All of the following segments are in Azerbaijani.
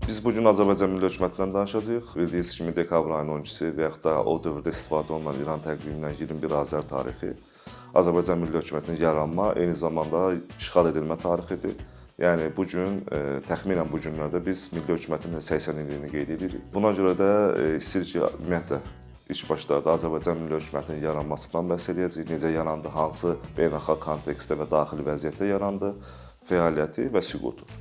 Biz bu gün Azərbaycan Milli Hökumətindən danışacağıq. Bildiyiniz kimi dekabr ayının 12-si və yaxud da o dövrdə istifadə olunan İran təqvimindən 21 Azər tarixi Azərbaycan Milli Hökumətinin yaranma, eyni zamanda işğal edilmə tarixidir. Yəni bu gün təxminən bu günlərdə biz Milli Hökumətin 80 illiyini qeyd edirik. Buna görə də istəyirik ki, ümumiyyətlə ilk başlarda Azərbaycan Milli Hökumətinin yaranmasından bəhs eləyəcəyik. Necə yarandı, hansı beynəlxalq kontekstdə və daxili vəziyyətdə yarandı, fəaliyyəti və süqutu.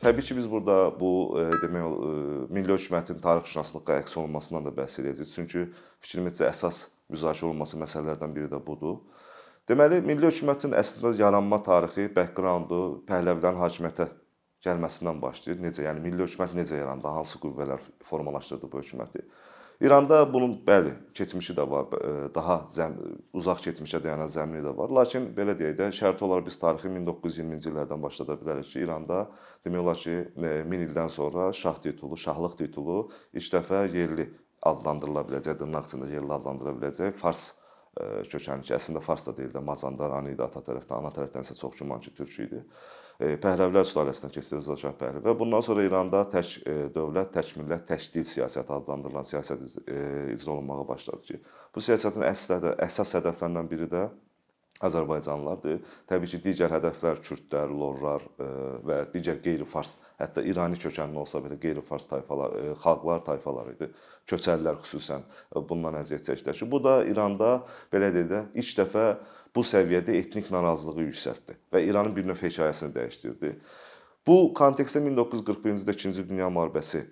Təbii ki, biz burada bu demək milli hökumətin tarixşünaslıqqa əks olunmasından da bəhs edəcəyik. Çünki fikrimizcə əsas müzakirə olunması məsələlərdən biri də budur. Deməli, milli hökumətin əslində yaranma tarixi, backgroundu Pəhləvilərin hakimiyyətə gəlməsindən başlayır. Necə? Yəni milli hökumət necə yarandı? Hansı qüvvələr formalaşdırdı bu hökuməti? İranda bunun bəli, keçmişi də var, daha uzaq keçmişə dayanan zəmini də var. Lakin belə deyək də, şərti olaraq biz tarixi 1920-ci illərdən başlada bilərik ki, İranda demək olar ki, 1000 ildən sonra şah titulu, şahlıq titulu ilk dəfə yerli adlandırıla biləcək, dırnaq içində yerli adlandıra biləcək fars kökənli ki, əslində fars da deyil də, Mazandarani idi ata tərəfdən, ana tərəfdən isə çox güman ki, türk idi. Pəhləvilər sülaləsindən keçdi Rıza Şah Pəhləvi və bundan sonra İranda tək dövlət, tək millət, tək dil siyasəti adlandırılan siyasət icra olunmağa başladı ki, bu siyasətin əsas hədəflərindən biri də Azərbaycanlılardır. Təbii ki, digər hədəflər kürdlər, lorlar və digər qeyri-fars, hətta İrani kökənli olsa belə qeyri-fars tayfalar, xalqlar tayfaları idi. Köçərilər xüsusən bundan əziyyət çəkdilər ki, bu da İranda belə deyək də ilk dəfə bu səviyyədə etnik narazılığı yüksəltdi və İranın bir növ hekayəsini dəyişdirdi. Bu kontekstdə 1941-ci ildə İkinci Dünya müharibəsi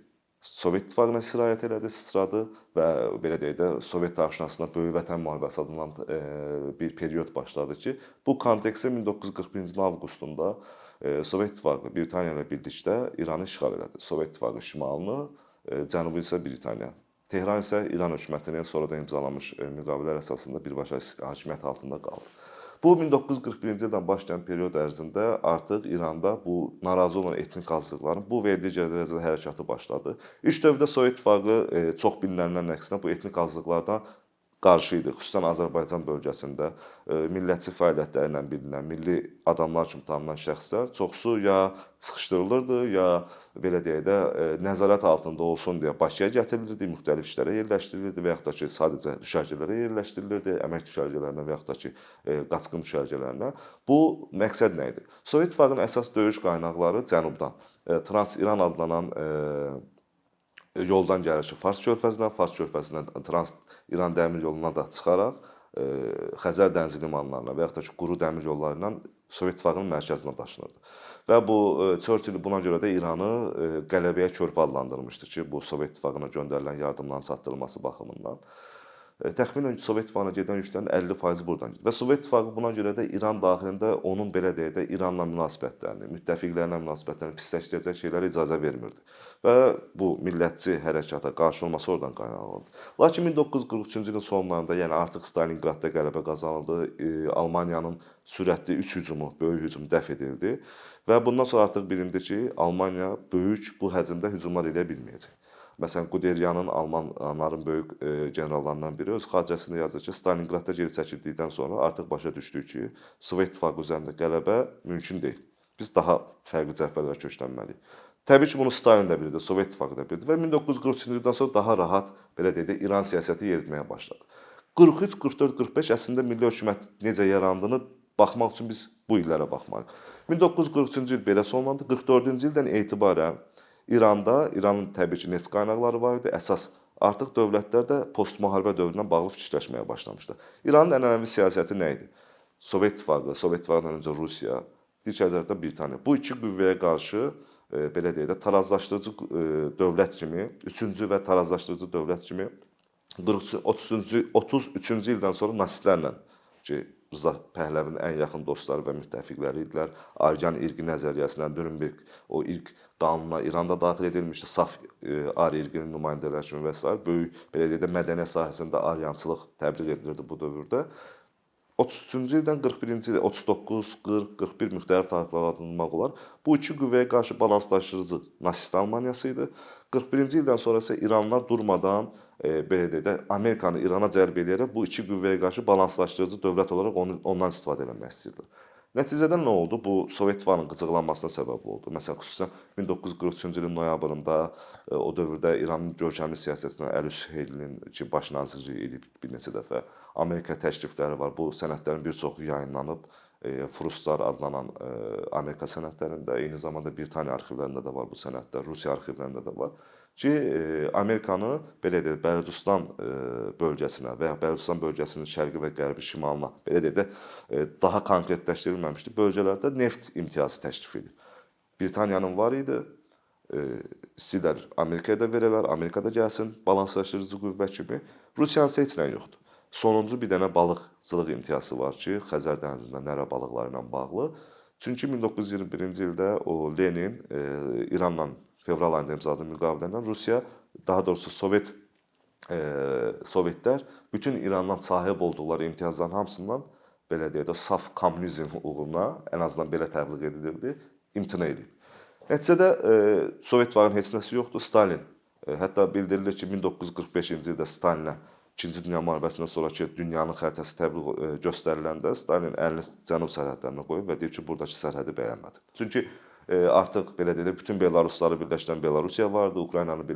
Sovet İttifaqına sirayət elədi, sıçradı və belə deyək də Sovet tarixşünaslığında Böyük Vətən müharibəsi adlanan bir period başladı ki, bu kontekstdə 1941-ci ilin avqustunda Sovet İttifaqı Britaniya ilə birlikdə İranı işğal elədi. Sovet İttifaqı şimalını, cənubu isə Britaniya. Tehran isə İran hökumətinin sonradan imzalanmış müqavilələr əsasında birbaşa hakimiyyət altında qaldı. Bu 1941-ci ildən başlayan period ərzində artıq İranda bu narazı olan etnik azlıqların bu və ya digər dərəcədə hərəkatı başladı. İlk dövrdə Sovet İttifaqı çox bilinənlərin əksinə bu etnik azlıqlardan qarşı idi. Xüsusən Azərbaycan bölgəsində millətçi fəaliyyətləri ilə bilinən, milli adamlar kimi tanınan şəxslər çoxsu ya sıxışdırılırdı, ya belə deyək də nəzarət altında olsun deyə Bakıya gətirilirdi, müxtəlif işlərə yerləşdirilirdi və yaxud da ki, sadəcə düşərgələrə yerləşdirilirdi, əmək düşərgələrinə və yaxud da ki, qaçqın düşərgələrinə. Bu məqsəd nə idi? Sovet İttifaqının əsas döyüş qaynaqları cənubdan, Trans-İran adlanan yoldan gəlir ki, Fars körfəzindən, Fars körfəzindən Trans-İran dəmir yoluna da çıxaraq Xəzər dənizi limanlarına və yaxud da ki, quru dəmir yolları ilə Sovet İttifaqının mərkəzinə daşınırdı. Və bu Churchill buna görə də İranı qələbəyə körpü adlandırmışdı ki, bu Sovet İttifaqına göndərilən yardımların çatdırılması baxımından. Təxminən Sovet İttifaqına gedən yüklərin 50% buradan gedir. Və Sovet İttifaqı buna görə də İran daxilində onun belə deyək də İranla münasibətlərini, müttəfiqlərlə münasibətlərini pisləşdirəcək şeylərə icazə vermirdi. Və bu millətçi hərəkata qarşı olması oradan qaynaqlanırdı. Lakin 1943-cü ilin sonlarında, yəni artıq Stalingradda qələbə qazanıldı, Almaniyanın sürətli 3 hücumu, böyük hücumu dəf edildi və bundan sonra artıq bilindi ki, Almaniya böyük bu həcmdə hücumlar eləyə bilməyəcək. Məsələn, Guderianın almanların böyük generallarından biri öz xatirəsində yazır ki, Stalingradda geri çəkildikdən sonra artıq başa düşdük ki, Sovet İttifaqı üzərində qələbə mümkün deyil. Biz daha fərqli cəbhələrə köklənməliyik. Təbii ki, bunu Stalin də bilirdi, Sovet İttifaqı da bilirdi və 1943-cü ildən sonra daha rahat, belə deyək də, İran siyasəti yeritməyə başladı. 43, 44, 45 əslində milli hökumət necə yarandığını baxmaq üçün biz bu illərə baxmalıyıq. 1943-cü il belə sonlandı. 44-cü ildən etibarən İranda, İranın təbii ki, neft qaynaqları var idi. Əsas artıq dövlətlər də post-müharibə dövründən bağlı fikirləşməyə başlamışdı. İranın ənənəvi siyasəti nə idi? Sovet İttifaqı, Sovet İttifaqından öncə Rusiya, digər tərəfdə Britaniya. Bu iki qüvvəyə qarşı belə deyək də tarazlaşdırıcı dövlət kimi, üçüncü və tarazlaşdırıcı dövlət kimi 33-cü ildən sonra nasistlərlə ki, Rıza Pəhləvinin ən yaxın dostları və müttəfiqləri idilər. Aryan irqi nəzəriyyəsindən Nürnberg o irq qanununa İranda daxil edilmişdi. Saf Ari irqinin nümayəndələri kimi və sair. Böyük belə deyək də mədəniyyət sahəsində aryançılıq təbliğ edilirdi bu dövrdə. 33-cü ildən 41-ci ilə 39, 40, 41 müxtəlif tarixlər adlandırmaq olar. Bu iki qüvvəyə qarşı balanslaşdırıcı nasist Almaniyası idi. 41-ci ildən sonra isə İranlılar durmadan belə deyək də Amerikanı İrana cəlb edərək bu iki qüvvəyə qarşı balanslaşdırıcı dövlət olaraq ondan istifadə etmək istəyirdilər. Nəticədə nə oldu? Bu Sovet İttifaqının qıcıqlanmasına səbəb oldu. Məsələn, xüsusən 1943-cü ilin noyabrında o dövrdə İranın görkəmli siyasətçisindən Əli Hüseynlinin ki, baş nazirliyi edib bir neçə dəfə Amerika təşrifləri var. Bu sənədlərin bir çoxu yayınlanıb. Frustar adlanan Amerika sənədlərində, eyni zamanda Britaniya arxivlərində də var bu sənədlər, Rusiya arxivlərində də var ki, Amerikanı belə deyək, Bəlucistan bölgəsinə və ya Bəlucistan bölgəsinin şərqi və qərbi şimalına, belə deyək də, daha konkretləşdirilməmişdi bölgələrdə neft imtiyazı təklif edir. Britaniyanın var idi. İstəyirlər Amerikaya da verələr, Amerika da gəlsin balanslaşdırıcı qüvvə kimi. Rusiyanın isə heç nə yoxdur. Sonuncu bir dənə balıqçılıq imtiyazı var ki, Xəzər dənizində nərə balıqları ilə bağlı. Çünki 1921-ci ildə o Lenin İranla fevral ayında imzaladığı müqavilə ilə Rusiya, daha doğrusu Sovetlər bütün İrandan sahib olduqları imtiyazların hamısından belə deyək də saf kommunizm uğruna, ən azından belə təbliğ edilirdi, imtina edib. Nəticədə Sovet İttifaqının heç nəsi yoxdur. Stalin, hətta bildirilir ki, 1945-ci ildə Stalinə İkinci Dünya müharibəsindən sonrakı dünyanın xəritəsi təbliğ göstəriləndə Stalin əlini cənub sərhədlərinə qoyub və deyib ki, buradakı sərhədi bəyənmədi. Çünki artıq belə deyək də bütün Belarusları birləşdirən Belarusiya vardı, Ukraynalıları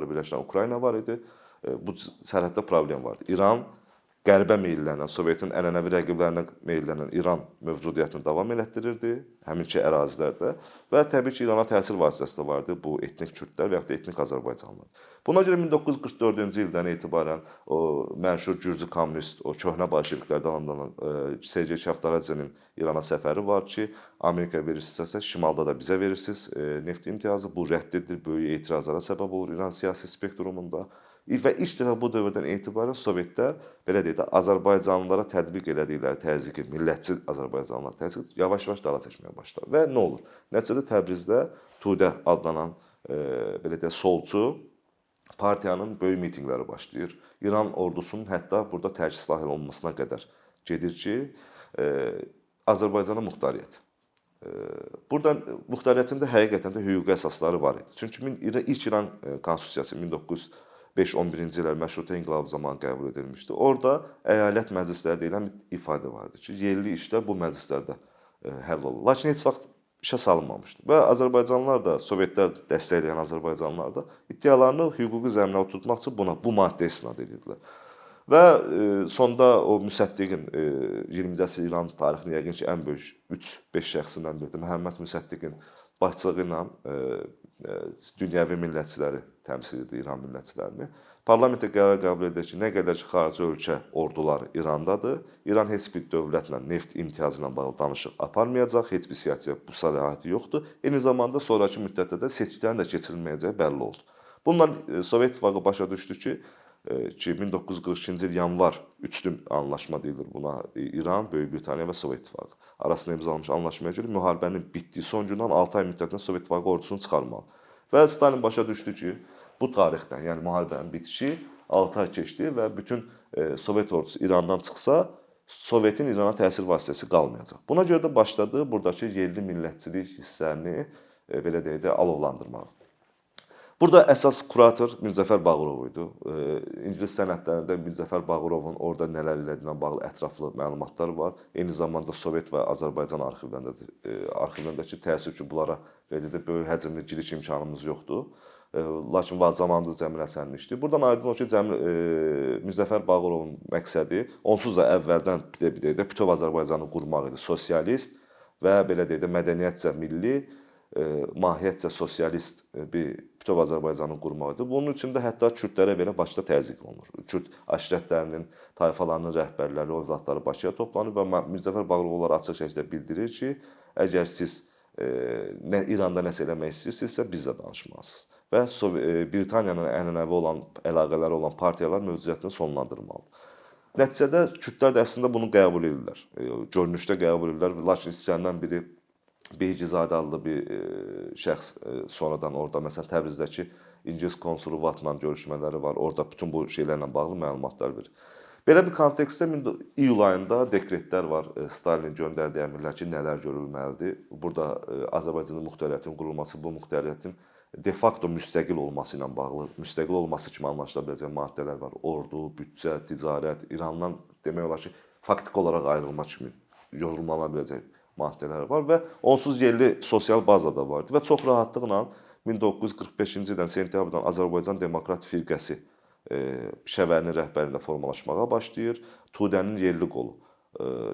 birləşdirən Ukrayna var idi. Bu sərhəddə problem vardı. İran qərbə meyllənən, Sovetin ənənəvi rəqiblərinə meyllənən İran mövcudiyyətini davam elətdirirdi həminki ərazilərdə və təbii ki, İrana təsir vasitəsi də vardı bu etnik kürdlər və yaxud da etnik azərbaycanlılar. Buna görə 1944-cü ildən etibarən o məşhur gürcü kommunist, o köhnə bolşeviklərdən adlanan Sergey Kavtaradzənin İrana səfəri var ki, Amerika verirsinizsə, şimalda da bizə verirsiniz neft imtiyazı. Bu rədd edilir, böyük etirazlara səbəb olur İran siyasi spektrumunda. Və ilk dəfə bu dövrdən etibarən Sovetlər, belə deyək də, azərbaycanlılara tətbiq elədikləri təzyiqi, millətçi azərbaycanlılara təzyiqi yavaş-yavaş dala çəkməyə başlar. Və nə olur? Nəticədə Təbrizdə Tudə adlanan belə deyək, solçu partiyanın böyük mitinqləri başlayır. İran ordusunun hətta burada tərki silah olunmasına qədər gedir ki, Azərbaycana muxtariyyət. Burada muxtariyyətin də həqiqətən də hüquqi əsasları var idi. Çünki ilk İran konstitusiyası 1905-11-ci illər Məşrutə inqilabı zamanı qəbul edilmişdi. Orada əyalət məclisləri deyilən bir ifadə vardı ki, yerli işlər bu məclislərdə həll olunur. Lakin heç vaxt işə salınmamışdı. Və azərbaycanlılar da, Sovetlər dəstəkləyən azərbaycanlılar da iddialarını hüquqi zəminə oturtmaq üçün buna, bu maddə istinad edirdilər. Və sonda o Müsəddiqin 20-ci əsr İran tarixinin yəqin ki, ən böyük 3-5 şəxsindən biridir. Məhəmməd Müsəddiqin başçılığı ilə dünyəvi millətçiləri təmsil edir, İran millətçilərini. Parlamentdə qərar qəbul edir ki, nə qədər ki xarici ölkə orduları İrandadır, İran heç bir dövlətlə neft imtiyazı ilə bağlı danışıq aparmayacaq, heç bir siyasiyə bu səlahiyyəti yoxdur. Eyni zamanda sonrakı müddətdə də seçkilərin də keçirilməyəcəyi bəlli oldu. Bununla Sovet İttifaqı başa düşdü ki, 1942-ci il yanvar üçlü anlaşma deyilir buna. İran, Böyük Britaniya və Sovet İttifaqı arasında imzalanmış anlaşmaya görə müharibənin bitdiyi son gündən 6 ay müddətində Sovet İttifaqı ordusunu çıxarmalı. Və Stalin başa düşdü ki, bu tarixdən, yəni müharibənin bitişi 6 ay keçdi və bütün Sovet ordusu İrandan çıxsa, Sovetin İrana təsir vasitəsi qalmayacaq. Buna görə də başladı buradakı yerli millətçilik hisslərini belə deyək də alovlandırmağa. Burada əsas kurator Mirzəfər Bağırov idi. İngilis sənədlərində Mirzəfər Bağırovun orada nələr elədiyinə bağlı ətraflı məlumatlar var. Eyni zamanda Sovet və Azərbaycan arxivlərində ki, təəssüf ki, bunlara belə deyək də böyük həcmli giriş imkanımız yoxdur. Lakin var zamanında Cəmil Həsənli işdi. Buradan aydın olur ki, Mirzəfər Bağırovun məqsədi onsuz da əvvəldən bir deyək də bütöv Azərbaycanı qurmaq idi. Sosialist və belə deyək də mədəniyyətcə milli, mahiyyətcə sosialist bir bütöv Azərbaycanı qurmaq idi. Bunun üçün də hətta kürdlərə belə Bakıda təzyiq olunur. Kürd aşirətlərinin, tayfalarının rəhbərləri, övladları Bakıya toplanır və Mirzəfər Bağırov onlara açıq şəkildə bildirir ki, əgər siz İranda nəsə eləmək istəyirsinizsə, bizlə danışmalısınız. Və Britaniyanın ənənəvi olan, əlaqələri olan partiyalar mövcudiyyətini sonlandırmalıdır. Nəticədə kürdlər də əslində bunu qəbul edirlər. Görünüşdə qəbul edirlər. Lakin istəyəndən biri Beycizadə adlı bir şəxs sonradan orada məsələn Təbrizdəki İngilis konsulu Vatla görüşmələri var. Orada bütün bu şeylərlə bağlı məlumatlar verir. Belə bir kontekstdə iyul ayında dekretlər var. Stalinin göndərdiyi əmrlər ki, nələr görülməlidir. Burada Azərbaycanda muxtariyyətin qurulması, bu muxtariyyətin de facto müstəqil olması ilə bağlı, müstəqil olması kimi anlaşıla biləcək maddələr var. Ordu, büdcə, ticarət, İrandan demək olar ki, faktiki olaraq ayrılma kimi yorumlana biləcək maddələr var və onsuz yerli sosial baza da vardı və çox rahatlıqla 1945-ci ildən sentyabrdan Azərbaycan Demokrat Firqəsi Pişəvərinin rəhbərliyində formalaşmağa başlayır. Tudənin yerli qolu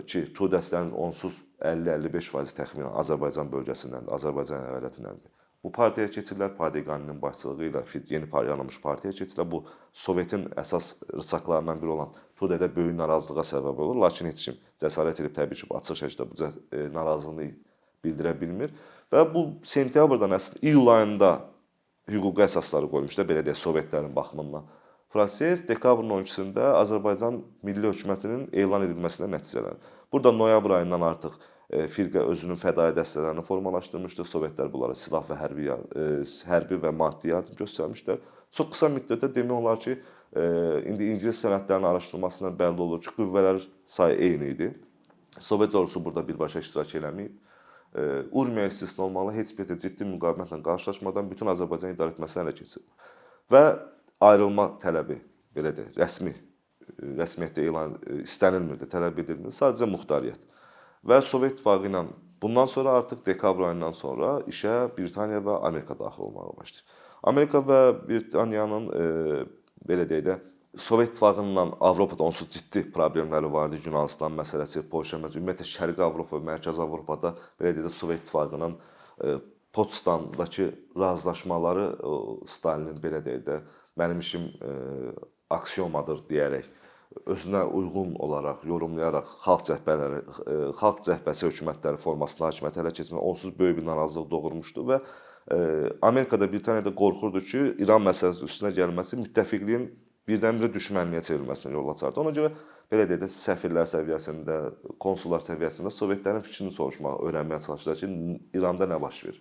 ki, Tudəçilərin onsuz 50-55% təxminən Azərbaycan bölgəsindəndir, Azərbaycan əyalətindəndir. Bu partiyaya keçirlər, Padeqaninin başçılığı ilə yeni yaranmış partiyaya keçirlər. Bu Sovetin əsas rıçaqlarından biri olan Tudədə böyük narazılığa səbəb olur. Lakin heç kim cəsarət edib təbii ki, açıq şəkildə bu narazılığını bildirə bilmir. Və bu sentyabrdan əslində iyul ayında hüquqi əsasları qoymuşlar, belə deyək, Sovetlərin baxımından. Proses dekabrın 12-sində Azərbaycan Milli Hökumətinin elan edilməsinə nəticələnir. Burada noyabr ayından artıq firqə özünün fədai dəstələrini formalaşdırmışdı. Sovetlər bunlara silah və hərbi və maddi yardım göstərmişlər. Çox qısa müddətdə demək olar ki, indi ingilis sənədlərinin araşdırılmasından bəlli olur ki, qüvvələr sayı eyni idi. Sovet ordusu burada birbaşa iştirak eləməyib. Urmiya istisna olmalı heç bir də ciddi müqavimətlə qarşılaşmadan bütün Azərbaycan idarə etməsini ələ keçirdi. Və ayrılma tələbi belə deyək, rəsmiyyətdə elan istənilmirdi, tələb edilmirdi. Sadəcə muxtariyyət. Və Sovet İttifaqı ilə bundan sonra artıq dekabr ayından sonra işə Britaniya və Amerika daxil olmağa başlayır. Amerika və Britaniyanın belə deyək də Sovet İttifaqından Avropada onsuz ciddi problemləri vardı. Yunanistan məsələsi, Polşa məsələsi, ümumiyyətlə Şərqi Avropa və Mərkəzi Avropada belə deyək də Sovet İttifaqının Potsdamdakı razılaşmaları Stalinin belə deyək də mənim işim aksiomadır deyərək özünə uyğun olaraq yorumlayaraq xalq cəbhəsi hökumətləri formasında hakimiyyətə ələ keçmək onsuz böyük bir narazılıq doğurmuşdu və Amerikada, Britaniyada qorxurdu ki, İran məsələsinin üstünə gəlməsi müttəfiqliyin birdən-birə düşmənliyə çevrilməsinə yol açardı. Ona görə belə deyək də səfirlər səviyyəsində, konsullar səviyyəsində Sovetlərin fikrini soruşmağa, öyrənməyə çalışdılar ki, İranda nə baş verir.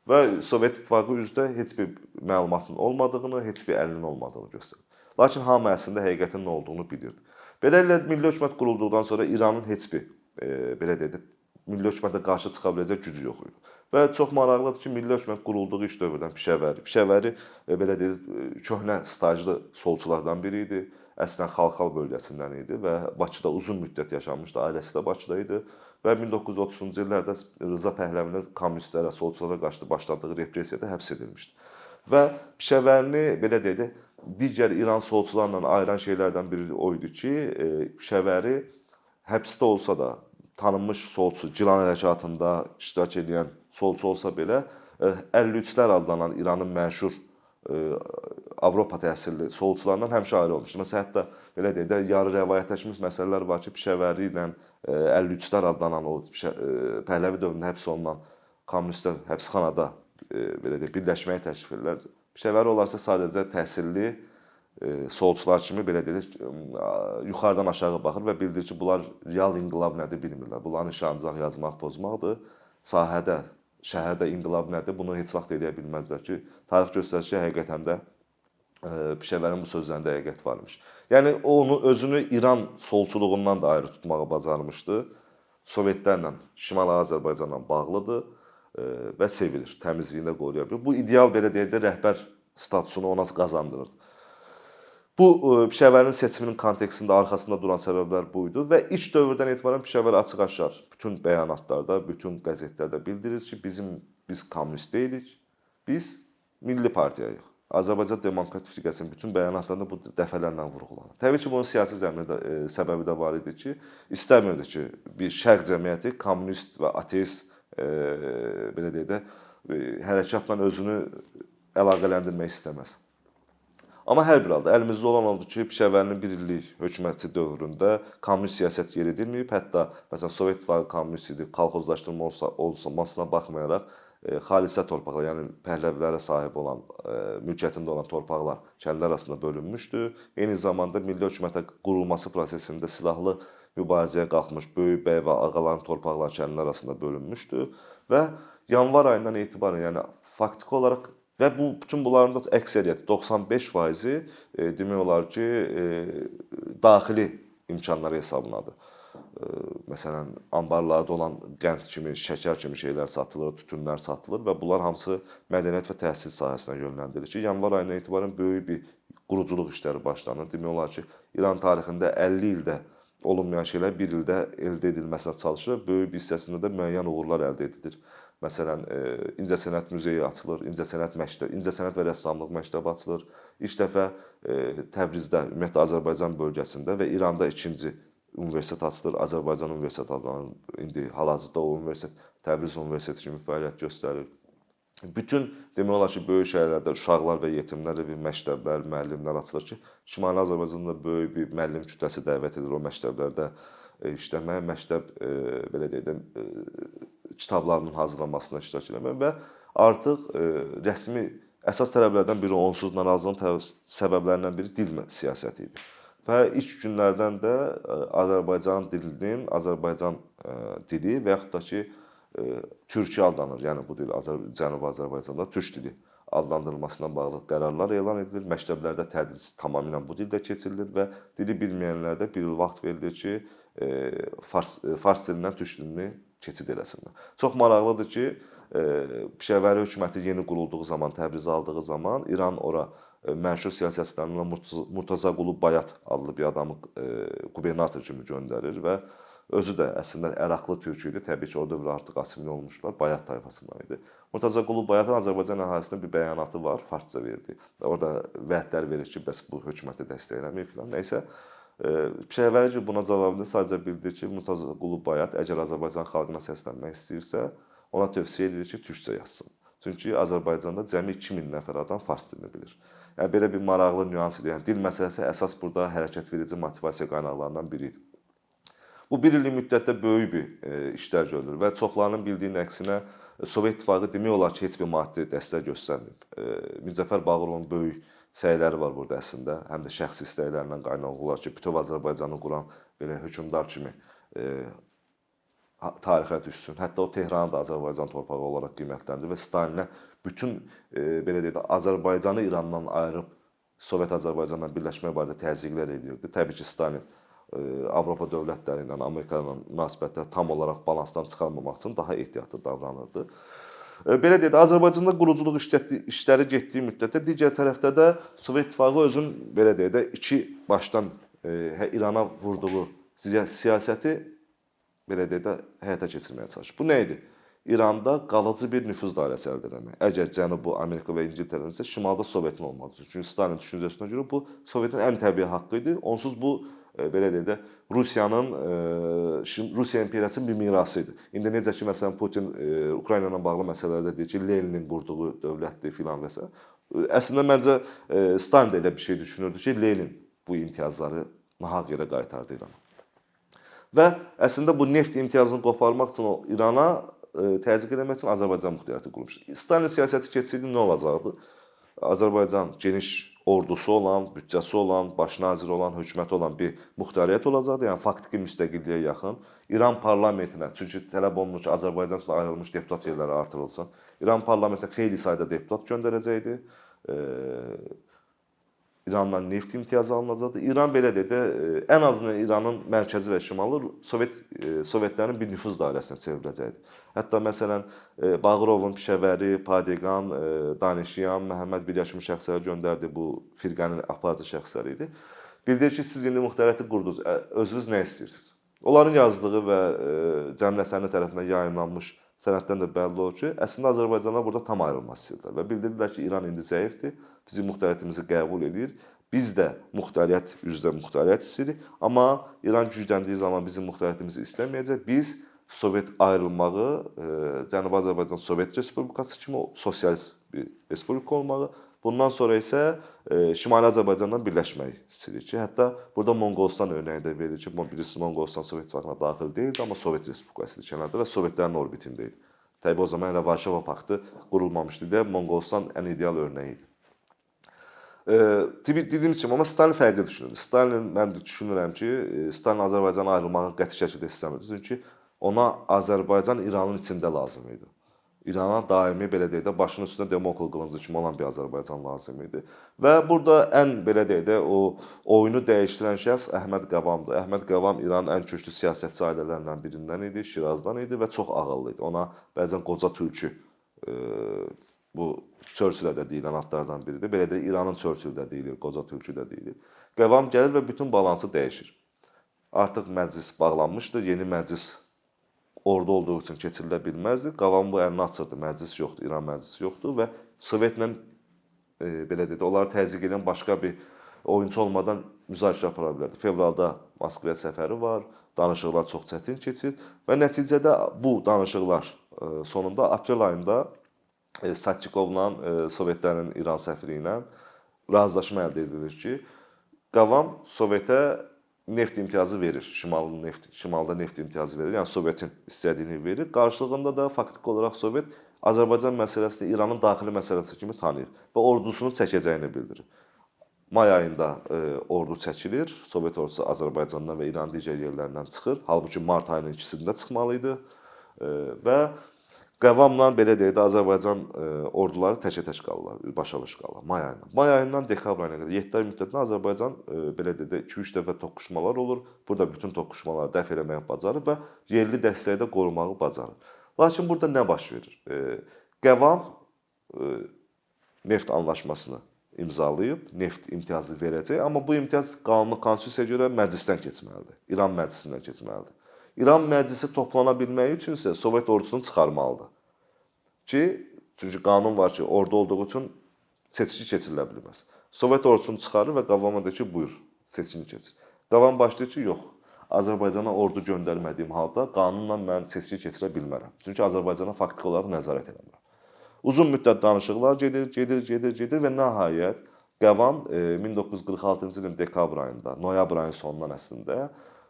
Və Sovet İttifaqı üzdə heç bir məlumatın olmadığını, heç bir əlinin olmadığını göstərdi. Lakin hamı əslində həqiqətin nə olduğunu bilirdi. Beləliklə milli hökumət qurulduqdan sonra İranın heç bir belə deyək də milli hökumətə qarşı çıxa biləcək gücü yox idi. Və çox maraqlıdır ki, milli hökumət qurulduğu ilk dövrdən Pişəvəri belə deyək, köhnə stajlı solçulardan biri idi. Əslən Xalxal bölgəsindən idi və Bakıda uzun müddət yaşamışdı, ailəsi də Bakıda idi və 1930-cu illərdə Rıza Pəhləvinin kommunistlərə, solçulara qarşı başladığı repressiyada həbs edilmişdi. Və Pişəvərini belə deyək də digər İran solçularla ayıran şeylərdən biri o idi ki, Pişəvəri həbsdə olsa da tanınmış solçu, Gilan hərəkatında iştirak edən solçu olsa belə 53-lər adlanan İranın məşhur Avropa təhsilli solçularından həmişə ayrı olmuşdu. Məsələn, hətta belə deyək də yarı rəvayətləşmiş məsələlər var ki, Pişəvəri ilə 53-lər adlanan o Pəhləvi dövründə həbs olunan kommunistlər həbsxanada belə deyək birləşməyi təklif edirlər. Pişəvəri olarsa sadəcə təhsilli solçular kimi belə deyək yuxarıdan aşağı baxır və bildirir ki, bunlar real inqilab nədir bilmirlər. Bunların işi ancaq yazmaq, pozmaqdır. Sahədə, şəhərdə inqilab nədir, bunu heç vaxt eləyə bilməzlər ki, tarix göstərir ki, həqiqətən də Pişəvərin bu sözlərində həqiqət varmış. Yəni o onu özünü İran solçuluğundan da ayrı tutmağı bacarmışdı. Sovetlərlə, Şimali Azərbaycanla bağlıdır və sevilir, təmizliyini də qoruya bilir. Bu ideal belə deyək də rəhbər statusunu ona qazandırırdı. Bu Pişəvərinin seçiminin kontekstində arxasında duran səbəblər bu idi və ilk dövrdən etibarən Pişəvər açıq-aşkar bütün bəyanatlarda, bütün qəzetlərdə bildirir ki, biz kommunist deyilik, biz milli partiyayıq. Azərbaycan Demokrat Firqəsinin bütün bəyanatlarında bu dəfələrlə vurğulanır. Təbii ki, bunun siyasi zəmini də səbəbi də var idi ki, istəmirdi ki, bir şərq cəmiyyəti kommunist və ateist belə deyək də hərəkatla özünü əlaqələndirmək istəməz. Amma hər bir halda əlimizdə olan oldu ki, Pişəvərinin bir illik hökuməti dövründə kommunist siyasət yeridilməyib. Hətta məsələn Sovet İttifaqı kommunist idi, kolxozlaşdırma olmasına baxmayaraq xalisə torpaqlar, yəni Pəhləvilərə sahib olan, mülkiyyətində olan torpaqlar kəndlər arasında bölünmüşdü. Eyni zamanda milli hökumətə qurulması prosesində silahlı mübarizəyə qalxmış böyük bəy və ağaların torpaqları kəndlər arasında bölünmüşdü və yanvar ayından etibarən, yəni faktiki olaraq Və bu bütün bunların da əksəriyyəti 95%-i demək olar ki, daxili imkanları hesabınadır. Məsələn, anbarlarda olan qənd kimi, şəkər kimi şeylər satılır, tütünlər satılır və bunlar hamısı mədəniyyət və təhsil sahəsinə yönləndirilir ki, yanvar ayından etibarən böyük bir quruculuq işləri başlanır. Demək olar ki, İran tarixində 50 ildə olunmayan şeylər bir ildə əldə edilməsinə çalışılır. Böyük bir hissəsində də müəyyən uğurlar əldə edilir. Məsələn, İncəsənət muzeyi açılır, İncəsənət məktəbi, İncəsənət və rəssamlıq məktəbi açılır. İlk dəfə Təbrizdə, ümumiyyətlə Azərbaycan bölgəsində və İranda ikinci universitet açılır. Azərbaycan Universiteti adlanır. İndi hal-hazırda o universitet Təbriz Universiteti kimi fəaliyyət göstərir. Bütün demək olar ki, böyük şəhərlərdə uşaqlar və yetimlər evi, məktəblər, müəllimlər açılır ki, Şimali Azərbaycanda böyük bir müəllim kütləsi dəvət edilir o məktəblərdə işləməyə, məktəb belə deyək də kitablarının hazırlanmasına iştirak etməyə və artıq rəsmi əsas tələblərdən biri onsuz narazılığın səbəblərindən biri dil siyasəti idi. Və ilk günlərdən də Azərbaycan dilinin, Azərbaycan dili və yaxud da ki, türki adlanır. Yəni bu dil Cənubi Azərbaycanda türk dili adlandırılmasına bağlı qərarlar elan edilir. Məktəblərdə tədris tamamilə bu dildə keçirilir və dili bilməyənlərdə bir il vaxt verilir ki, fars dilindən türk dilini keçid eləsinlər. Çox maraqlıdır ki, Pişəvəri hökuməti yeni qurulduğu zaman, Təbrizə aldığı zaman İran ora məşhur siyasətçilərindən Murtaza Qulu Bayat adlı bir adamı qubernator kimi göndərir və özü də əslində Əraqlı türk idi. Təbii ki, o dövrdə artıq asimilə olmuşlar, Bayat tayfasından idi. Murtaza Qulu Bayatın Azərbaycan əhalisinə bir bəyanatı var, farsça verdi. Orada vədlər verir ki, bəs bu hökuməti dəstəkləmir filan. Nəysə, Pişəvəri buna cavabında sadəcə bildirir ki, Murtaza Qulu Bayat əgər Azərbaycan xalqına səslənmək istəyirsə, ona tövsiyə edilir ki, türkcə yazsın. Çünki Azərbaycanda cəmi 2000 nəfər adam fars dilini bilir. Yəni belə bir maraqlı nüans idi. Yəni dil məsələsi əsas burada hərəkət verici motivasiya qaynaqlarından biri idi. Bu bir illik müddətdə böyük bir işlər görülür və çoxlarının bildiyinin əksinə Sovet İttifaqı demək olar ki, heç bir maddi dəstək göstərməyib. Mirzəfər Bağırovun böyük səyləri var burada əslində. Həm də şəxsi istəklərindən qaynaqlı olaraq ki, bütöv Azərbaycanı quran belə hökmdar kimi tarixə düşsün. Hətta o Tehranı da Azərbaycan torpağı olaraq qiymətləndirir və Stalinə bütün belə deyək də Azərbaycanı İrandan ayırıb Sovet Azərbaycanla birləşmək barədə təzyiqlər edirdi. Təbii ki, Stalin Avropa dövlətləri ilə, Amerika ilə münasibətləri tam olaraq balansdan çıxarmamaq üçün daha ehtiyatlı davranırdı. Belə deyək də Azərbaycanda quruculuq işləri getdiyi müddətdə digər tərəfdə də Sovet İttifaqı özün belə deyək də iki başdan İrana vurduğu siyasəti belə deyək də həyata keçirməyə çalışır. Bu nə idi? İranda qalıcı bir nüfuz dairəsi əldə etmək. Əgər Cənubu Amerika və İngiltərənin isə şimalda Sovetin olmalıdır. Çünki Stalin düşüncəsinə görə bu Sovetin ən təbii haqqı idi. Onsuz bu belə deyək də Rusiyanın Rusiya imperiyasının bir mirası idi. İndi necə ki məsələn Putin Ukrayna ilə bağlı məsələlərdə deyir ki, Leninin qurduğu dövlətdir filan və sair. Əslində məncə Stalin də elə bir şey düşünürdü ki, Lenin bu imtiyazları nahaq yerə qaytardı İrana. Və əslində bu neft imtiyazını qoparmaq üçün o İrana təzyiq eləmək üçün Azərbaycan muxtariyyəti qurmuşdu. Stalin siyasəti keçsəydi nə olacaqdı? Azərbaycan geniş ordusu olan, büdcəsi olan, baş naziri olan, hökuməti olan bir muxtariyyət olacaqdı. Yəni faktiki müstəqilliyə yaxın. İran parlamentinə, çünki tələb olunur ki, Azərbaycan üçün ayrılmış deputat yerləri artırılsın. İran parlamentinə xeyli sayda deputat göndərəcəkdi. İrandan neft imtiyazı alınacaqdı. İran belə deyək də, ən azından İranın mərkəzi və şimalı Sovetlərin bir nüfuz dairəsinə çevriləcəkdi. Hətta məsələn Bağırovun Pişəvəri, Padeqan, Danişyan, Məhəmməd Bilyar kimi şəxsləri göndərdi. Bu firqənin aparıcı şəxsləri idi. Bildirir ki, siz indi muxtariyyəti qurdunuz. Özünüz nə istəyirsiniz? Onların yazdığı və Cəmil Həsənli tərəfindən yayımlanmış sənəddən də bəlli olur ki, əslində Azərbaycanlar burada tam ayrılmaq istəyirdilər və bildirdilər ki, İran indi zəifdir, bizim muxtariyyətimizi qəbul edir. Biz də muxtariyyət üzrə muxtariyyət istəyirik, amma İran gücləndiyi zaman bizim muxtariyyətimizi istəməyəcək. Biz Sovet ayrılmağı, Cənubi Azərbaycan Sovet Respublikası kimi sosialist bir respublika olmağı, bundan sonra isə Şimali Azərbaycandan birləşməyi istəyirik ki, hətta burada Monqolistan örnəyi də verilir ki, bilirsiniz Monqolistan Sovet İttifaqına daxil deyildi, amma Sovet Respublikası idi kənarda və Sovetlərin orbitində idi. Təbii o zaman hələ Varşava paktı qurulmamışdı deyə Monqolistan ən ideal örnəyi idi. Dediyim kimi, amma Stalin fərqli düşünürdü. Stalin, mən də düşünürəm ki, Stalin Azərbaycana ayrılmağı qəti şəkildə istəmirdi. Çünki ona Azərbaycan İranın içində lazım idi. İrana daimi belə deyək də başının üstündə Demokl qılıncı kimi olan bir Azərbaycan lazım idi. Və burada ən belə deyək də o oyunu dəyişdirən şəxs Əhməd Qavamdır. Əhməd Qavam İranın ən köklü siyasətçi ailələrindən birindən idi, Şirazdan idi və çox ağıllı idi. Ona bəzən qoca tülkü bu Churchill-ə də deyilən adlardan biridir. Belə də İranın Churchill də deyilir, qoca tülkü də deyilir. Qavam gəlir və bütün balansı dəyişir. Artıq məclis bağlanmışdı, yeni məclis ordu olduğu üçün keçirilə bilməzdi. Qavam bu əlini açırdı. Məclis yoxdur, İran məclisi yoxdur və Sovetlə belə deyək, onları təzyiq edən başqa bir oyunçu olmadan müzakirə apara bilərdi. Fevralda Moskvaya səfəri var, danışıqlar çox çətin keçir və nəticədə bu danışıqlar sonunda aprel ayında Satçikovla Sovetlərin İran səfiri ilə razılaşma əldə edilir ki, Qavam Sovetə neft imtiyazı verir. Şimalın neft, şimalda neft imtiyazı verir. Yəni Sovetin istədiyini verir. Qarşılığında da faktiki olaraq Sovet Azərbaycan məsələsini İranın daxili məsələsi kimi tanıyır və ordusunu çəkəcəyini bildirir. May ayında ordu çəkilir. Sovet ordusu Azərbaycandan və İranın digər yerlərindən çıxır. Halbuki mart ayının ikisində çıxmalı idi. Və Qavamla belə deyək də Azərbaycan orduları təkə-tək qalırlar, başa-baş qalırlar may ayından. May ayından dekabr ayına qədər 7 ay müddətində Azərbaycan belə deyək də 2-3 dəfə toqquşmalar olur. Burada bütün toqquşmaları dəf eləməyi bacarır və yerli dəstəyi də qorumağı bacarır. Lakin burada nə baş verir? Qavam neft anlaşmasını imzalayıb, neft imtiyazı verəcək, amma bu imtiyaz qanuni konstitusiyaya görə məclisdən keçməlidir. İran məclisindən keçməlidir. İran məclisi toplana bilməyi üçün isə Sovet ordusunu çıxarmalıdır. Ki, çünki qanun var ki, ordu olduğu üçün seçki keçirilə bilməz. Sovet ordusunu çıxarır və Qavama deyir ki, buyur, seçkini keçir. Qavam başlayır ki, yox, Azərbaycana ordu göndərmədiyim halda qanunla mən seçki keçirə bilmərəm. Çünki Azərbaycana faktiki olaraq nəzarət eləmirəm. Uzun müddət danışıqlar gedir, gedir, gedir, gedir və nəhayət Qavam 1946-cı ilin dekabr ayında, noyabr ayının sonundan əslində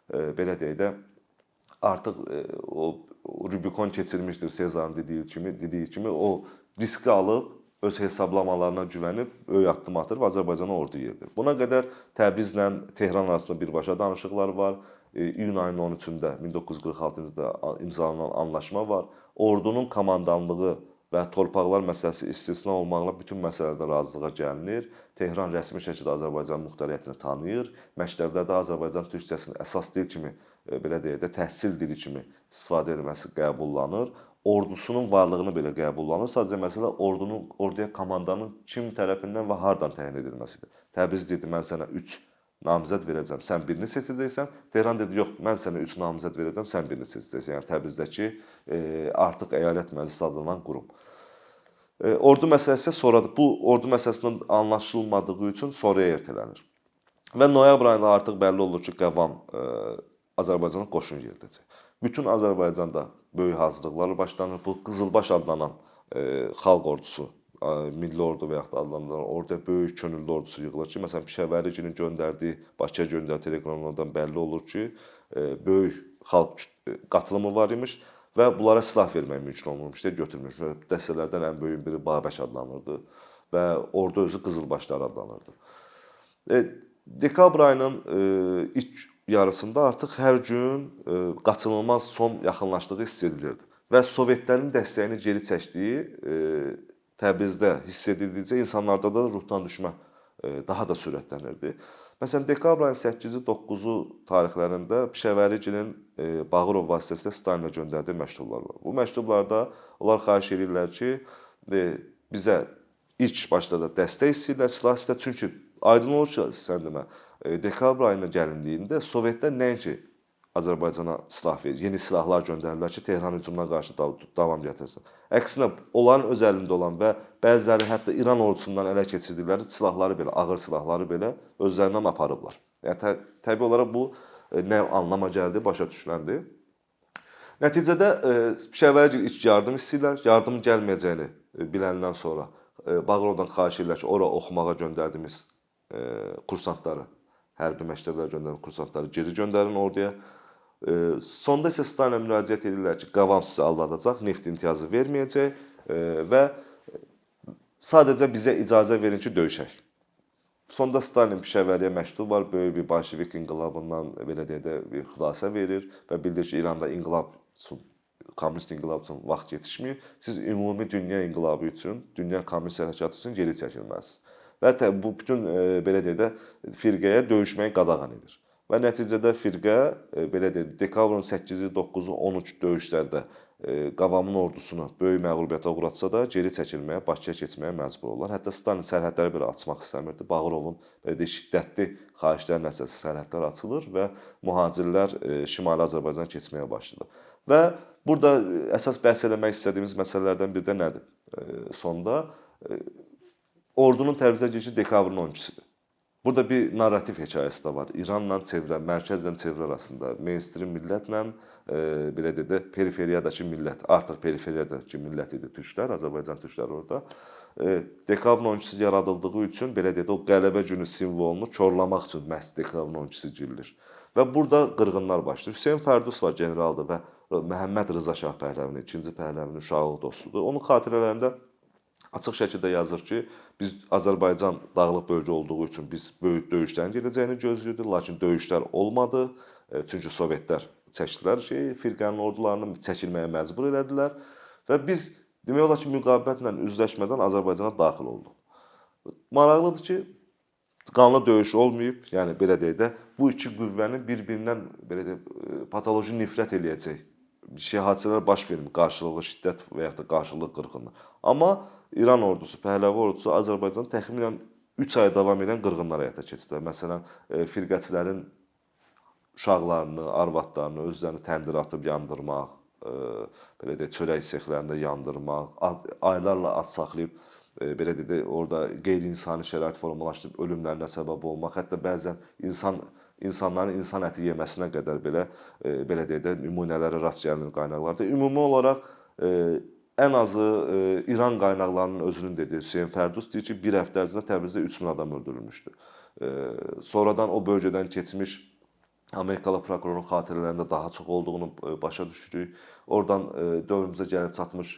belə deyək də artıq o Rubikon keçirmişdir Sezarın dediyi kimi o riski alıb öz hesablamalarına güvənib böyük addım atır və Azərbaycana ordu yeridir. Buna qədər Təbrizlə Tehran arasında birbaşa danışıqlar var. İyun ayının 13-də 1946-cı ildə imzalanan anlaşma var. Ordunun komandanlığı və torpaqlar məsələsi istisna olmaqla bütün məsələlərdə razılığa gəlinir. Tehran rəsmi şəkildə Azərbaycan muxtariyyətini tanıyır. Məktəblərdə Azərbaycan türkcəsinin əsas dil kimi, belə deyək də, təhsil dili kimi istifadə edilməsi qəbullanır. Ordusunun varlığını belə qəbullanır. Sadəcə məsələ orduya komandanın kim tərəfindən və hardan təyin edilməsidir. Təbriz deyirdi, mən sənə 3 namizəd verəcəm, sən birini seçəcəksən. Tehran dedi, yox, mən sənə 3 namizəd verəcəm, sən birini seçəcəksən. Yəni Təbrizdəki artıq əyalət məclisi adlanan qurum. Ordu məsələsi sonradır. Bu ordu məsələsindən anlaşılmadığı üçün sonraya ertələnir. Və noyabr ayında artıq bəlli olur ki, Qavam Azərbaycana qoşun yeridəcək. Bütün Azərbaycanda böyük hazırlıqlar başlanır. Bu Qızılbaş adlanan xalq ordusu, milli ordu və yaxud da adlandırılan orduya böyük könüllü ordusu yığılır ki, məsələn Pişəvərigilin göndərdiyi, Bakıya göndərdiyi teleqramlardan bəlli olur ki, böyük xalq qatılımı var imiş və bunlara silah vermək mümkün olmamış deyə götürmüş. Və dəstələrdən ən böyük biri Babək adlanırdı və ordu özü Qızılbaşlar adlanırdı. Dekabr ayının ilk yarısında artıq hər gün qaçınılmaz son yaxınlaşdığı hiss edilirdi. Və Sovetlərin dəstəyini geri çəkdiyi Təbrizdə hiss edildikcə insanlarda da ruhdan düşmə daha da sürətlənirdi. Məsələn, dekabr ayının 8-i, 9-u tarixlərində Pişəvərigilin Bağırov vasitəsilə Stalinə göndərdiyi məktublar var. Bu məktublarda onlar xahiş edirlər ki, bizə ilk başda da dəstək istəyirlər, silah istəyirlər. Çünki aydın olur ki, sən demə, dekabr ayına gəlindiyində Sovetlər nəinki Azərbaycana silah verir, yeni silahlar göndərirlər ki, Tehran hücumuna qarşı davam gətirsin. Əksinə, onların öz əlində olan və bəziləri hətta İran ordusundan ələ keçirdikləri silahları belə, ağır silahları belə özlərindən aparıblar. Yəni təbii olaraq bu nə anlama gəldi, başa düşüləndi. Nəticədə Pişəvərigil ilk yardım istəyirlər. Yardım gəlməyəcəyini biləndən sonra Bağırovdan xahiş edirlər ki, ora oxumağa göndərdiyimiz kursantları, hərbi məktəblərə göndərilən kursantları geri göndərin orduya. Sonda isə Stalinə müraciət edirlər ki, Qavam sizi aldadacaq, neft imtiyazı verməyəcək və sadəcə bizə icazə verin ki, döyüşək. Sonda Stalin Pişəvəriyə məktub var, böyük bir bolşevik inqilabından belə deyək də bir xülasə verir və bildirir ki, İranda inqilab üçün kommunist inqilab üçün vaxt yetişmir. Siz ümumi dünya inqilabı üçün, dünya kommunist hərəkatı üçün geri çəkilməlisiniz. Və bu bütün belə deyək də firqəyə döyüşməyi qadağan edir. Və nəticədə firqə belə deyək, dekabrın 8-i, 9-u, 13 döyüşlərdə Qavamın ordusunu böyük məğlubiyyətə uğratsa da geri çəkilməyə, Bakıya keçməyə məcbur olurlar. Hətta Stalin sərhədləri belə açmaq istəmirdi. Bağırovun belə deyək, şiddətli xahişləri nəticəsində sərhədlər açılır və mühacirlər Şimali Azərbaycana keçməyə başlayır. Və burada əsas bəhs eləmək istədiyimiz məsələlərdən biri də nədir? Sonda ordunun Təbrizə girişi dekabrın 12-sidir. Burada bir narrativ hekayəsi də var. İranla çevrə, mərkəzlə çevrə arasında, mainstream millətlə, belə deyək də, periferiyadakı millət, artıq periferiyadakı millət idi türklər, Azərbaycan türkləri orada. Dekabrın 12-si yaradıldığı üçün, belə deyək də, o qələbə günü simvolunu korlamaq üçün məhz dekabrın 12-si girilir. Və burada qırğınlar başlayır. Hüseyn Fərdus var, generaldır və Məhəmməd Rıza Şah Pəhləvinin, ikinci Pəhləvinin uşaqlıq dostudur. Onun xatirələrində açıq şəkildə yazır ki, biz Azərbaycan dağlıq bölgə olduğu üçün biz böyük döyüşlərin gedəcəyini gözləyirdik, lakin döyüşlər olmadı. Çünki Sovetlər çəkdilər firqənin ordularını çəkilməyə məcbur elədilər və biz demək olar ki, müqavimətlə üzləşmədən Azərbaycana daxil olduq. Maraqlıdır ki, qanlı döyüş olmayıb, yəni belə deyək də, bu iki qüvvənin bir-birindən belə deyək, patoloji nifrət eləyəcək bir şey hadisələr baş vermir, qarşılıqlı şiddət və yaxud da qarşılıqlı qırğınlar. Amma İran ordusu, Pəhləvi ordusu Azərbaycan təxminən 3 ay davam edən qırğınlar həyata keçirdilər. Məsələn, firqəçilərin uşaqlarını, arvadlarını, özlərini təndirə atıb yandırmaq, belə deyək, çörək sexlərində yandırmaq, aylarla ac saxlayıb, belə deyək, orada qeyri-insani şərait formalaşdırıb ölümlərinə səbəb olmaq, hətta bəzən insanların insan əti yeməsinə qədər belə belə deyək də nümunələrə rast gəlinir qaynaqlarda. Ümumi olaraq ən azı İran qaynaqlarının özünün dediyi Hüseyn Fərdus deyir ki, bir həftə ərzində Təbrizdə 3000 adam öldürülmüşdü. Sonradan o bölgədən keçmiş Amerikalı prokurorun xatirələrində daha çox olduğunu başa düşürük. Oradan dövrümüzə gəlib çatmış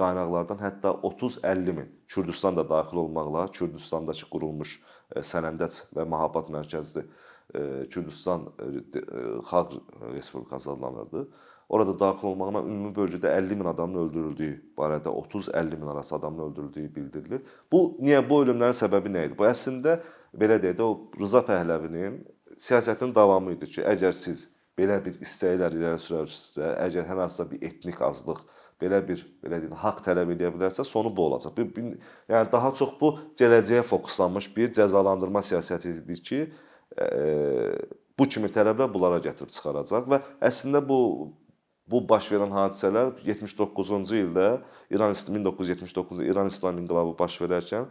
qaynaqlardan hətta 30-50 min Kürdistan da daxil olmaqla Kürdistandakı qurulmuş Sənəndəc və Mahabad mərkəzli Kürdistan Xalq Respublikası adlanırdı. Orada daxil olmaqla ümumi bölgədə 50 min adamın öldürüldüyü barədə 30-50 min arası adamın öldürüldüyü bildirilir. Bu niyə bu ölümlərin səbəbi nə idi? Bu əslində belə deyək də o Rıza Pəhləvinin siyasətinin davamı idi ki, əgər siz belə bir istəklər irəli sürərsinizsə, əgər hər hansısa bir etnik azlıq belə bir belə deyək haqq tələb edə bilərsə, sonu bu olacaq. Yəni daha çox bu gələcəyə fokuslanmış bir cəzalandırma siyasəti idi ki, bu kimi tələblər bunlara gətirib çıxaracaq və əslində bu baş verən hadisələr 79-cu ildə İran 1979-cu İran İslam inqilabı baş verərkən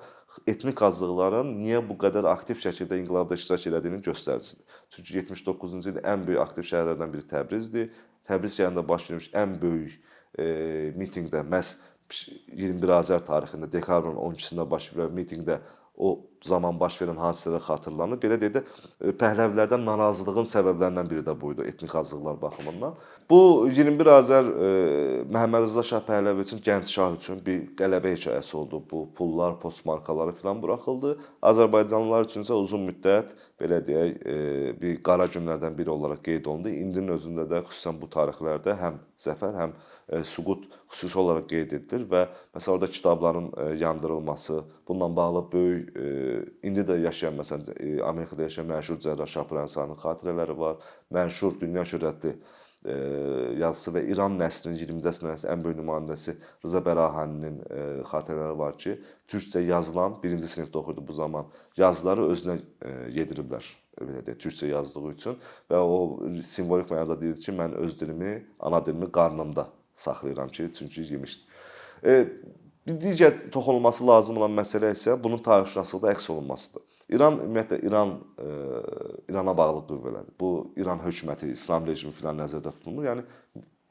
etnik azlıqların niyə bu qədər aktiv şəkildə inqilabda iştirak elədiyinin göstəricisidir. Çünki 79-cu ildə ən böyük aktiv şəhərlərdən biri Təbrizdir. Təbriz şəhərində baş vermiş ən böyük mitinqdə məhz 21 Azər tarixində dekabrın 12-sində baş verən mitinqdə o zaman baş verən hadisələr xatırlanır. Belə deyək də, Pəhləvilərdən narazılığın səbəblərindən biri də bu idi, etnik azlıqlar baxımından. Bu 21 Azər Məhəmməd Rıza Şah Pəhləvi üçün, gənc şah üçün bir qələbə hekayəsi oldu. Bu pullar, post markaları filan buraxıldı. Azərbaycanlılar üçün isə uzun müddət belə deyək, bir qara günlərdən biri olaraq qeyd olundu. İndinin özündə də xüsusən bu tarixlərdə həm zəfər, həm süqut xüsusi olaraq qeyd edilir və məsələn orada kitabların yandırılması, bununla bağlı böyük indi də yaşayan məsələn Amerikada yaşayan məşhur cərrah Şapur Ənsarinin xatirələri var. Məşhur dünya şöhrətli yazıçı və İran nəslinin 20-ci əsrin nəslinin ən böyük nümayəndəsi Rıza Bərahaninin xatirələri var ki, türkcə yazılan 1-ci sinifdə oxuyurdu bu zaman. Yazıları özünə yediriblər. Belə deyək, türkcə yazdığı üçün və o simvolik mənada deyir ki, mən öz dilimi, ana dilimi qarnımda saxlayıram ki, çünki yemişdi. Bir digər toxunulması lazım olan məsələ isə bunun tarixşünaslıqda əks olunmasıdır. İran ümumiyyətlə İrana bağlı qüvvələrdir. Bu İran hökuməti, İslam rejimi filan nəzərdə tutulmur. Yəni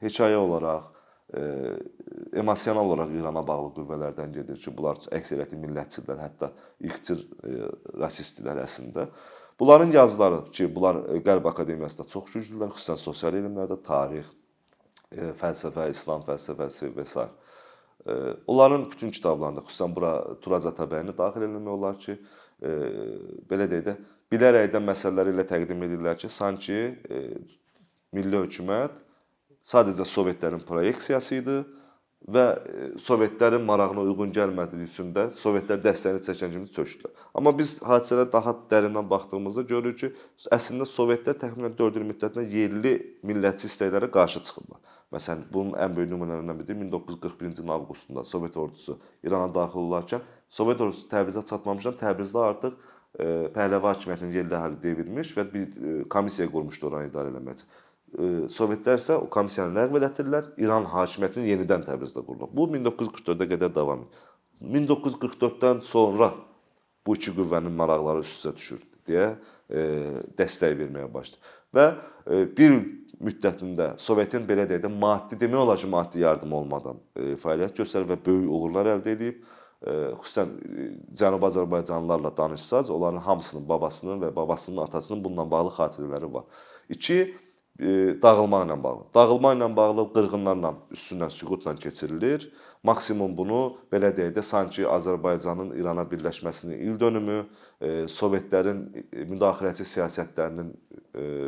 hekayə olaraq, emosional olaraq İrana bağlı qüvvələrdən gedir ki, bunlar əksəriyyəti millətçidirlər, hətta irqçi rasistdirlər əslində. Bunların yazıları ki, bunlar Qərb Akademiyasında çox güclüdürlər, xüsusən sosial elmlərdə, tarix, fəlsəfə, İslam fəlsəfəsi və s. Onların bütün kitablarında, xüsusən bura Turac Atabəyini daxil eləmək olar ki, belə deyək də, bilərəkdən məsələləri ilə təqdim edirlər ki, sanki milli hökumət Sadəcə Sovetlərin proyeksiyası idi və Sovetlərin marağına uyğun gəlmədiyi üçün də Sovetlər dəstəyini çəkən kimi çökdülər. Amma biz hadisələrə daha dərindən baxdığımızda görürük ki, əslində Sovetlər təxminən 4 il müddətində yerli millətçi istəklərə qarşı çıxıblar. Məsələn, bunun ən böyük nümunələrindən biri 1941-ci ilin avqustunda Sovet ordusu İrana daxil olarkən Sovet ordusu Təbrizə çatmamışdan Təbrizdə artıq Pəhləvi hakimiyyətinin yerli əhali devrilmiş və bir komissiya qurmuşdu oranı idarə eləmək üçün. Sovetlər isə o komissiyanı ləğv elətdirlər, İran hakimiyyətini yenidən Təbrizdə qururlar. Bu 1944-ə qədər davam edir. 1944-dən sonra bu iki qüvvənin maraqları üst-üstə düşür deyə dəstək verməyə başlayır. Və bir müddətində Sovetin belə deyək də maddi, demək olar ki, maddi yardım olmadan fəaliyyət göstərir və böyük uğurlar əldə edib. Xüsusən Cənubi Azərbaycanlılarla danışsaz, onların hamısının babasının və babasının atasının bununla bağlı xatirələri var. İki, dağılma ilə bağlı. Dağılma ilə bağlı qırğınlarla üstündən süqutla keçirilir. Maksimum bunu belə deyək də sanki Azərbaycanın İrana birləşməsinin il dönümü, Sovetlərin müdaxiləçi siyasətlərinin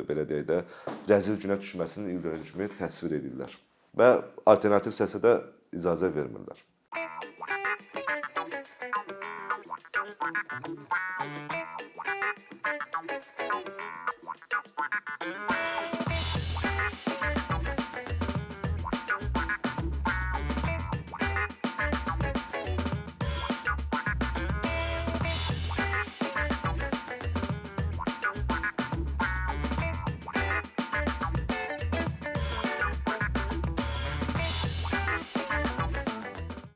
belə deyək də rəzil günə düşməsinin il dönümü kimi təsvir edirlər və alternativ səsə də icazə vermirlər.